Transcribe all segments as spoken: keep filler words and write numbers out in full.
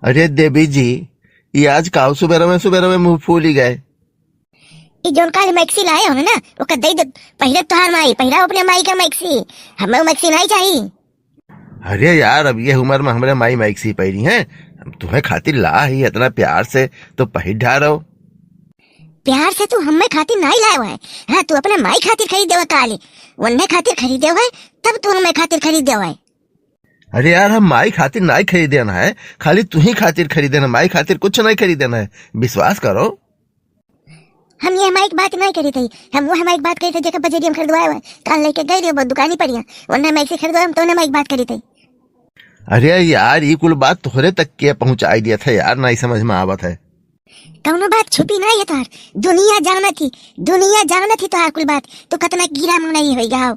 अरे देवी जी, ये आज काव सुबेरवे सुबेरवे मुँह फूली गए। ई जौन काल मैक्सी लाए हो ना, ओकर दे दे। पहिले तोहार माई, पहिले अपने माई का मैक्सी, हमें मैक्सी नहीं चाहिए। अरे यार, अब ये उम्र में हमरे माई मैक्सी पहिरी हैं, हम तुम्हें खातिर ला ही इतना प्यार से, तो पहिर ढारो। प्यार से तू हमें खातिर नहीं लाए है। हाँ, तू अपने माई खातिर खरीदे हुए काली, उन्हें खातिर खरीदे हुए, तब तू हमें खातिर खरीदे हुए। अरे यार, हम माई खातिर नाई खरीदेन है, खाली तू ही खातिर खरीदेन है, माई खातिर कुछ नहीं खरीदेन है। विश्वास करो। हम ये माई की बात नहीं करी थी, हम वो माई की बात करी थी जेकर बजरिया में खरीदवाए हुए। काल लेके गए रहे वो दुकानी पर, यहाँ उन्हें माई से खरीदवाए, हम तो उन्हें माई की बात करी थी। अरे यार, ये कुल बात तोहरे तक के पहुँचाई दिया था यार, नहीं समझ में आवत है। कौनो बात छुपी नहीं है तोहार, दुनिया जानत ही, दुनिया जानत ही तोहार कुल बात। तू कितना कीड़ा मुंह नहीं होई गाओ।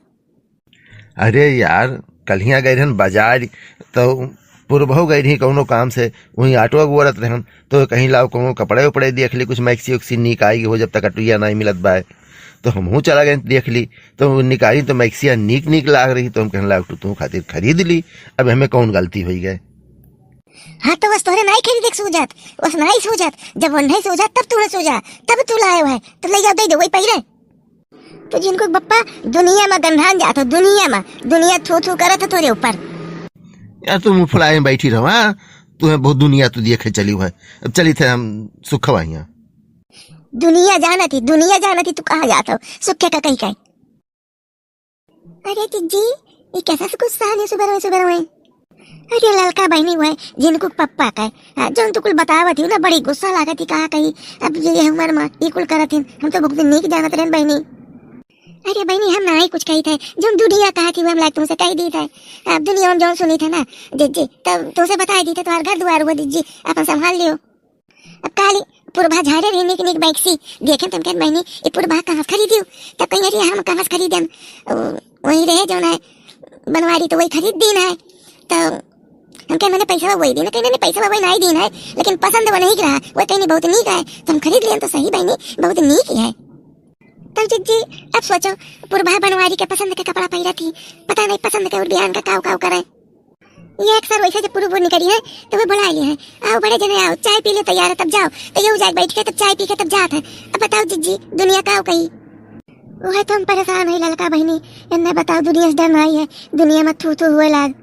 अरे यार, कल्हिया गए रहन बाजार, तो पुरबहु गए रही कौनो काम से, वहीं ऑटो अगोरत रहन, तो कहीं लाओ कौनो कपड़े उपड़े देख ली, कुछ मैक्सी उक्सी नीक आई हो, जब तक अटुइया नहीं मिलत बाय। तो हमहूँ चला गए देख ली, तो निकाली तो मैक्सिया नीक नीक लाग रही, तो हम कहन लाग, "तू, तू खातिर खरीद ली, अब हमें कौन गलती होई गए?" हाँ, तो बस तोहरे नहीं खरीदे के सूझत, बस नहीं सूझत, जब वो नहीं सूझत तब तू सूझा, तब तू लाए है, तो ले जाओ, दे दो, वही पहले। तो जिनको पप्पा दुनिया में गंधान जात हो, दुनिया में, दुनिया थू थू करत है तोरे ऊपर। यार, तू मुंह फुलाए बैठी रहो, हाँ? तुम्हें बहुत दुनिया तू देखे चली हुआ है। अब चली थे हम सुखवा हियाँ। दुनिया जानत ही, दुनिया जानत ही, तू कहाँ जात हो? सुखे का कहीं कहीं। अरे जिज्जी, ये कैसा से गुस्सा है सुबह में, सुबह में? अरे ललका बहिनी हुए, जिनको पप्पा का है, हाँ, जो तुकुल बतावत ही ना, बड़ी गुस्सा लागत ही, कहा कही, अब ये, ये उम्र में ये कुल करत ही, हम तो बहुत नीक जानत रहन बहिनी। अरे बहिनी, हम ना ही कुछ कही थे, जो दुनिया कहा थी वो हम लायक तुमसे कही दी थे। अब दुनिया में जो सुनी थे ना जिज्जी, तब तुमसे बताई दी थे, तुम्हारे घर दुआर हुआ जिज्जी, अपन संभाल लियो। अब काली पुरभा झारे रही निक निक बैक सी, देखे तुम कहन बहिनी, ये पुरभा कहाँ से खरीदी हो? तब कहीं अरे हम कहाँ से खरीदे हम, ओ, वही रहे जो ना बनवारी तो वही खरीद दीन है। तो हम कहे, "मैंने पैसा वही दीन है।" कहे, "नहीं, नहीं, पैसा वही नहीं दीन है, लेकिन पसंद वो नहीं रहा।" वो कहीं बहुत नीक है, तो हम खरीद लें तो सही बहिनी, बहुत नीक है। तब जिज्जी, अब सोचो, पुरभा बनवारी के पसंद के कपड़ा पहिरा थी, पता नहीं पसंद के और बिहान का काव काव करे। ये अक्सर वैसे जब पुरु बुर निकली है, तो वो बुला लिए है, "आओ बड़े जने आओ, चाय पी ले तैयार है, तब जाओ।" तो ये जाके बैठ के तब चाय पी के तब जात है। अब बताओ जिज्जी, दुनिया काव कही? वो है तो हम परेशान है ललका बहिनी, इन्हें बताओ दुनिया से डर नहीं है, दुनिया में थू थू हुए लाग।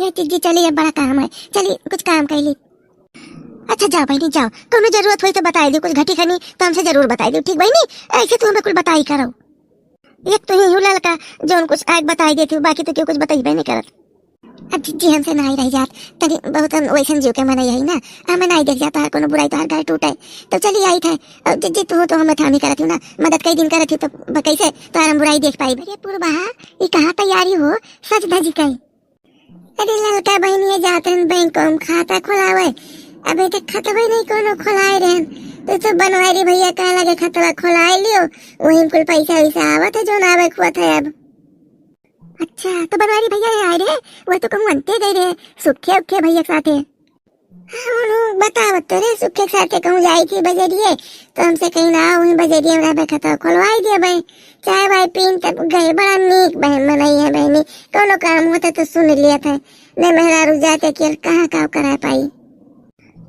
ये जिज्जी चली, अब बड़ा काम है, चली कुछ काम कर ली। अच्छा जाओ बहिनी जाओ, कौनो जरूरत होई तो बताई दियो, कुछ घटी खनी तो हमसे जरूर बताई दियो, ठीक बहिनी? ऐसे तू हमें कुल बताई करो। एक तो ही हूँ ललका, जो उनको कुछ आज बताई देती हूँ, बाकी तो क्यों कुछ बताई नहीं करत। अब जिज्जी हमसे नहीं रह जात, तनी बहुत हम वैसन जीव के मन यही ना, हमें नहीं देख जाता है कोनो बुराई, तोहार घर टूटे। तो चली आई थे, अब जिज्जी तू तो हमें थामी करत हूँ ना, मदद कई दिन करत हूँ, तो ब-, कैसे तोहार हम बुराई देख पाई? अरे पुरबहा, ये कहाँ तैयारी हो, सज धज के? अरे ललका बहिनिया जात रहन बैंक में खाता खोलावे, अबे तक खतवे नहीं कोनो खोलाए रहन। तो, तो बनवारी भैया कहे लगे खतवा खोलाए लियो, वही में कुल पैसा वैसा आवत है जो ना आवे खुआ था अब। अच्छा, तो बनवारी भैया ये आए रहे, वह तो कहूँ अंते गए रहे, सुखे उखे भैया के साथे। हाँ, उन्हों बतावत तो रहे, सुखे के साथे कहूँ जाई थी बजरिए, तो हमसे कहीं ना, वहीं बजरिए में रहबे खतवा खोलवाई दिया भाई। चाय वाय पीन तब गए, बड़ा नीक बहन मनई है बहनी, कौनो काम होता तो सुन लिया था, नहीं मेहरारू जाते कि कहाँ का कराए पाई।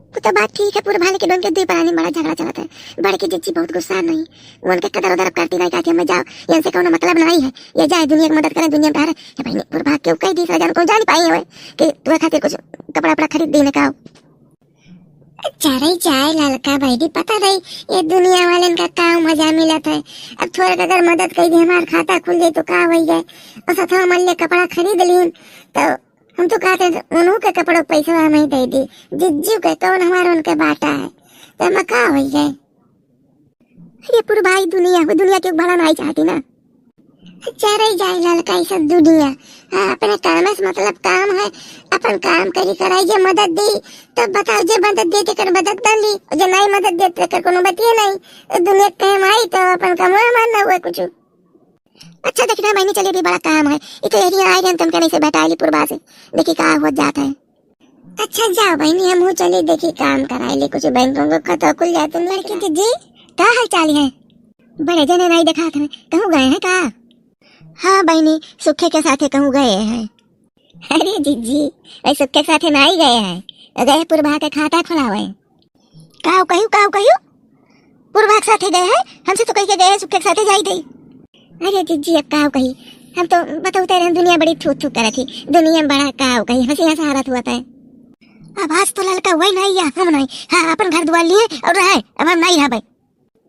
वो तो बात ठीक है, पुरभा लेकिन उनके दुई परानी बड़ा झगड़ा चलत है। बड़की जिज्जी बहुत गुस्सा नहीं, वो उनके कदर उदर करती नहीं, कहती, "मैं जाओ, इनसे कौनो मतलब नहीं है, ये जाए दुनिया की मदद करे, दुनिया में रहे।" ये बहनी पुरभा क्यों कह दी, सजन को जान पाई है कि तुम्हें खातिर कुछ कपड़ा वपड़ा खरीद देने का हो। चारे चाय ललका बहिनी, पता नहीं ये दुनिया वालन का का मजा मिलत है। अब थोड़ा अगर मदद कर दी, हमार खाता खुल जाए तो का हो जाए, और साथ हम ले कपड़ा खरीद लीन तो हम तो कहते हैं, उन्हों के कपड़ों के पैसा हम ही दे दी, जिज्जू के कौन हमारे उनके बाटा है, तो हम का हो जाए? अरे पुरु भाई, दुनिया, वो दुनिया के भला नहीं चाहती ना। चारे जाए ललका, ये सब दुनिया, हाँ, अपने काम से मतलब काम है, अपन काम करी कराई, जे मदद दी, तो बताओ, जे मदद दे, तेकर मदद कर ली, जे नहीं मदद दे, तेकर कोनो बतिये नहीं। तो दुनिया के कहे माई, तो अपन कमवा मारना हुआ कुछ। अच्छा, देखना, मैंने चले भी बड़ा काम है, ये तो यही आए रहे, तुम कहने से बैठा ली पुरबा से, देखी का हो जाता है। अच्छा, जाओ बहनी, हमहू चली, देखी काम कराई ले, कुछ बैंकों को खतवा खुल जाए तो। लड़की दीदी, का हाल चाल है? बड़े जने नहीं देखा था, कहूँ गए हैं का? हाँ बहनी, सुखे के साथे कहूँ गए हैं। अरे जिज्जी, भाई सुखे के साथे नहीं गए हैं, गए पुरबहा के खाता खोलावे। काव कहियो, काव कहियो? पुरबहा के साथे गए हैं? हमसे तो कहि के गए हैं, सुखे के साथे जाई दे। अरे जिज्जी, अब काव कही, हम तो बतौते रहे, दुनिया बड़ी थू थू करत ही, दुनिया में बड़ा काव कही, हंसी हंसा हालत हुआ था। अब आज तो ललका वही नहीं या हम नहीं, हाँ, अपन घर दुआर लिए और रहे, अब हम नहीं रहबे।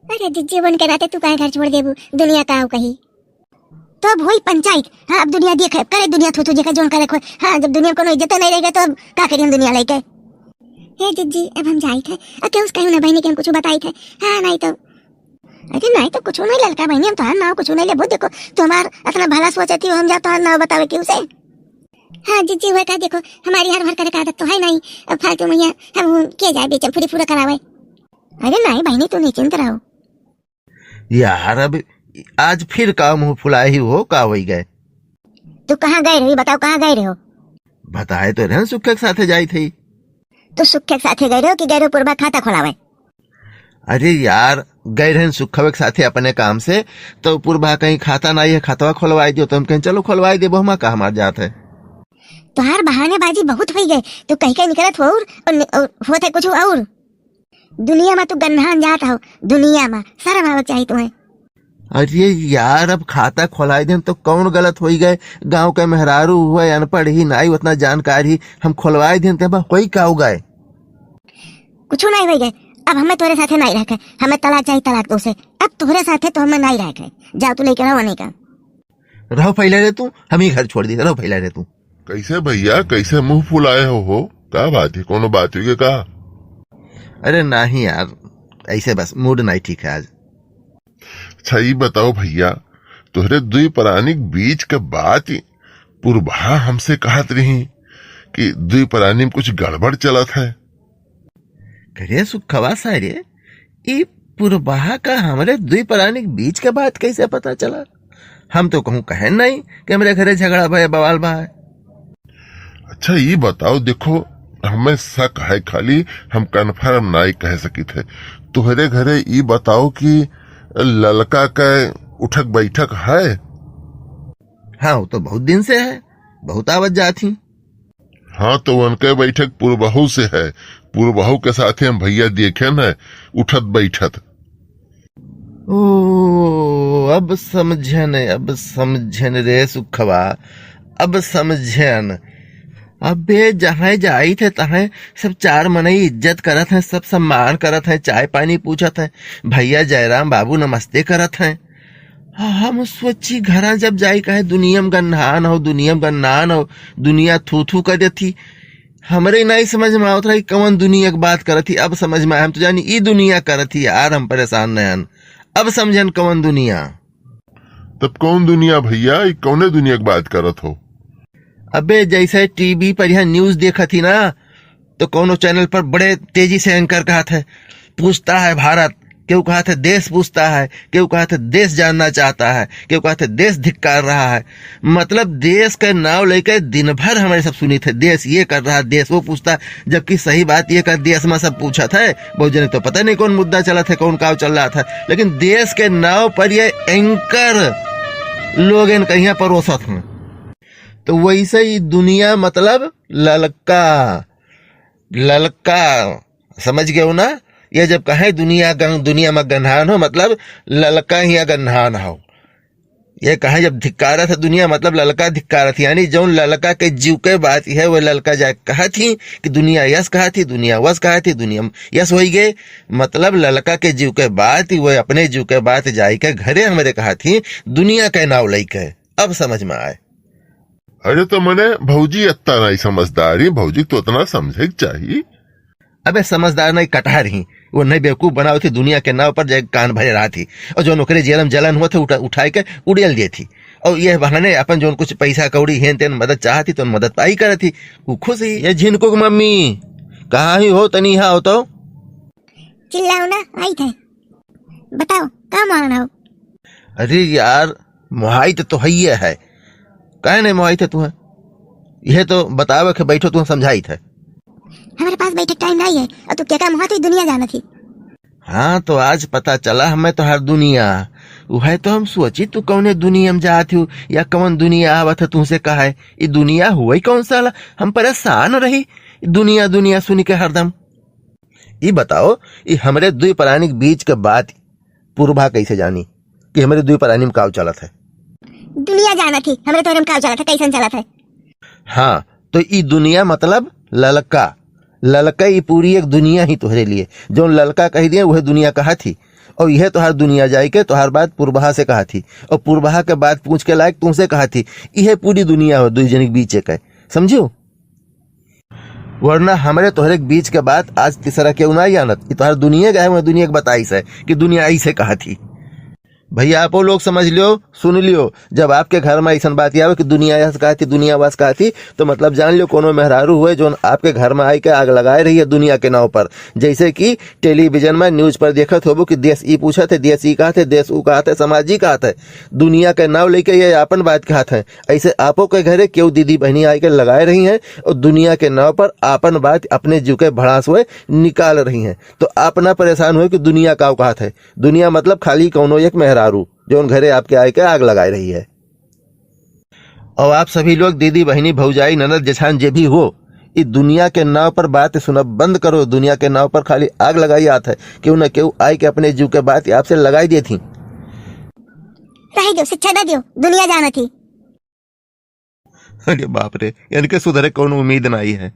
अरे जिज्जी, उनके रहते तू काहे घर छोड़ देबू, दुनिया काव कही। तो अब होई पंचायत। हाँ, अब दुनिया देखे, करे दुनिया थू थू, जेकर जौन करे खोए। हाँ, जब दुनिया में कोनो इज्जत नहीं रह गए, तो अब का करी हम दुनिया लेके? हे जिज्जी, अब हम जाइत है। अब केहू से कहूँ ना बहनी के हम कुछ बताइत है। हाँ, नहीं तो। अरे नहीं तो कुछ नहीं ललका बहनी, हम तोहार नाव कुछ नहीं लेबो। देखो, तू हमार इतना भला सोचती हो, हम जा तोहार नाव बतावे केहू से? हाँ जिज्जी, हुआ का देखो, हमारी हर भर करे का आदत तो है नहीं। अब फालतू में यहाँ हम के जाए बेचल फुरी फुरा करावे। अरे नहीं बहनी, तू निश्चिंत रहो। यार, अब आज फिर का मुंह फुलाए ही हो, का होई गए? तू कहाँ गए रही, बताओ, कहाँ गए रहो? बताए तो रहन, सुखे के साथे जाई थी। तू सुखे के साथे गए रहो कि गए रहो पुरबा खाता खोलावे? अरे यार, गए रहन सुखवे के साथे अपने काम से, तो पुरबा कहीं खाता नहीं है, खातवा खोलवाई दियो, तो हम कहें चलो खोलवाई देबो, हम का हमार जात है। तोहार बहानेबाजी बहुत होई गए, तू कहीं कहीं निकलत हो और, और, और होत है कुछ और। दुनिया में तू गन्हान जात हो, दुनिया में शर्म आवे के चाही तुम्हें। अरे यार, अब खाता खोलाई देन तो कौन गलत होई गए? गांव के मेहरारू हुए, अनपढ़ ही नाई, उतना जानकार ही, हम खोलवाई देन ते बा, होई का हो गए? कुछ नहीं होई गए। अब हमें तोरे साथे नहीं रखे, हमें तलाक चाहिए, तलाक दो से। अब तोरे साथे तो हमें नहीं रखे। जाओ तू लेके रहो नहीं का। रहो फैला रे तू, हम ही घर छोड़ दी, रहो फैला रे तू। कैसे भैया, कैसे मुंह फुलाए हो, हो? का बात है, कोनो बात हुई है का? अरे नहीं यार, ऐसे बस मूड नहीं ठीक है आज। अच्छा, ई बताओ भैया, तोहरे दुई परानी के बीच के बात पुरबहा हमसे कहत रही कि दुई परानी में कुछ गड़बड़ चलत है। करे सुखवा सारे, ई पुरबहा का हमरे दुई परानी के बीच के बात कैसे पता चला? हम तो कहूँ कहे नहीं कि हमरे घरे झगड़ा भय, बवाल बा है। अच्छा, ई बताओ, देखो, हमें शक है खाली, हम कन्फर्म नहीं कह सकित है। तोहरे घरे ई बताओ कि ललका के उठक बैठक है? हाँ, वो तो बहुत दिन से है, बहुत आवत जात ही। हाँ, तो उनके बैठक पुरबहू से है। पुरबहू के साथे हम भैया देखेन है, उठत बैठत। ओ, अब समझन, अब समझन रे सुखवा, अब समझन। अबे जहाँ जाइत है तहाँ सब चार मनई इज्जत करत हैं, सब सम्मान करत हैं, चाय पानी पूछत हैं, भैया जयराम बाबू नमस्ते करत हैं। हम सोची घरा जब जाई कहे दुनिया में गन्हान हो, दुनिया में गन्हान हो, दुनिया थू थू कर देती। हमरे नहीं समझ में आवत रहा कि कौन दुनिया की बात करत ही। अब समझ में आया, हम तो जानी ई दुनिया करत ही यार, हम परेशान नयन। अब समझन कौन दुनिया। तब कौन दुनिया भैया, ई कौने दुनिया की बात करत हो? अबे जैसे टीवी पर यह न्यूज़ देखत ही ना, तो कौनो चैनल पर बड़े तेजी से एंकर कहत है, पूछता है भारत, केहू कहत है देश पूछता है, केहू कहत है देश जानना चाहता है, केहू कहत है देश धिक्कार रहा है। मतलब देश के नाव लेके दिन भर हमरे सब सुनित है, देश ये कर रहा है, देश वो पूछता है, जबकि सही बात ये कर देश में सब पूछत है, बहुत जने तो पता नहीं कौन मुद्दा चलत है, कौन काव चल रहा था, लेकिन देश के नाव पर ये एंकर लोग इनका यहाँ परोसत हैं। तो वैसे ही दुनिया मतलब ललका, ललका, समझ गए हो ना? ये जब कहे दुनिया गं-, दुनिया में गन्हान हो, मतलब ललका हिया गन्हान हो। ये कहे जब धिक्कारत है दुनिया, मतलब ललका धिक्कारत है, यानी जौन ललका के जीव के बात है, वो ललका जाए कहत ही कि दुनिया यस कहत ही, दुनिया वस कहत ही, दुनिया यस होई गए, मतलब ललका के जीव के बात, वो अपने जीव के बात जाए के घरे हमरे कहत ही, दुनिया के नाव लई के। अब समझ में आए। अरे तो मने भौजी इतना नहीं समझदार ही, भौजी तो इतना समझे के चाहिए। अबे समझदार नहीं, कटहर ही, वो नहीं बेवकूफ बनावत ही, दुनिया के नाव पर जाए कान भरे रहत ही, और जौन ओकरे जेलम जलन हुआ थे उठा, उठाए के उड़ेल देत ही, और यह बहाने अपन जौन कुछ पैसा कौड़ी हेन तेन मदद चाहत ही तो मदद पाई करत ही, वो खुश ही। ये झिनको की मम्मी, कहाँ ही हो, तनी यहाँ हो तो। चिल्लाओ ना, आई थे। बताओ, का मारना हो? अरे यार, मोहाइत तो हइये है। काहे नहीं मोहाइत है तुहें? यह तो बतावे के बैठो, तुहें समझाइत है। हमारे पास बैठे टाइम नहीं है, और तू क्या का मोहात हुई दुनिया जानत ही। हाँ, तो आज पता चला हमें तो हर दुनिया। वह तो हम सोची तू कौने दुनिया में जात हो या कौन दुनिया आवत है तुमसे कहा है। ये दुनिया हुआ ही कौन साला? हम परेशान रही। दुनिया दुनिया सुनी के हरदम। ई बताओ, ई हमरे दुई प्राणी के बीच के बात पुरबा कैसे जानी कि हमरे दुई प्राणी में काव चलत है? दुनिया जानत ही हमरे तोहरे में काव चलत है, कैसन चलत है। हाँ, तो ई दुनिया मतलब ललका। ललका ई पूरी एक दुनिया ही तोहरे लिए। जौन ललका कह दिए, वह दुनिया कहा थी। और यह तोहार दुनिया जाए के तोहार बात पुरबहा से कहा थी। और पुरबहा के बात पूछ के लायक तुमसे कहा थी। यह पूरी दुनिया हो दुई जन के बीच के, समझियो? वरना हमरे तोहरे के बीच के बात आज तीसरा केहू ना जानत। ई तोहार दुनिया गए, वह दुनिया के बताइस है कि दुनिया ऐसे कहा थी। भैया, आपो लोग समझ लियो, सुन लियो, जब आपके घर में ऐसन बात आवे कि दुनिया यस कहा थी, दुनिया वस कहा थी, तो मतलब जान लियो, कोनो मेहरारू हुए, जौन आपके घर में आए के आग लगाए रही है दुनिया के नाव पर। जैसे कि टेलीविजन में, न्यूज पर देखत होबो कि देश ई पूछत है, देश ई कहत है, देश ऊ कहत है, समाज ई कहत है। दुनिया के नाव लेके ये आपन बात कहत है। ऐसे आपो के घरे केहू दीदी बहनी आए के लगाए रही हैं और दुनिया के नाव पर आपन बात अपने जीव के भड़ास हुए निकाल रही हैं। तो आप ना परेशान हुए कि दुनिया काव कहत है। दुनिया मतलब खाली कौनो एक मेहरारू, जौन घरे आपके आए के आग लगाए रही है। और आप सभी लोग, दीदी, बहनी, भौजाई, ननद, जेठान, जे भी हो, ई दुनिया के नाव पर बात सुनब बंद करो। दुनिया के नाव पर खाली आग लगाई आत है। केहू ना केहू आए के अपने जीव के बात आपसे लगाई देत ही। रही दियो, शिक्षा दे दियो, दुनिया जानत ही। अरे बाप रे, इनके सुधरे कौन उम्मीद नहीं है।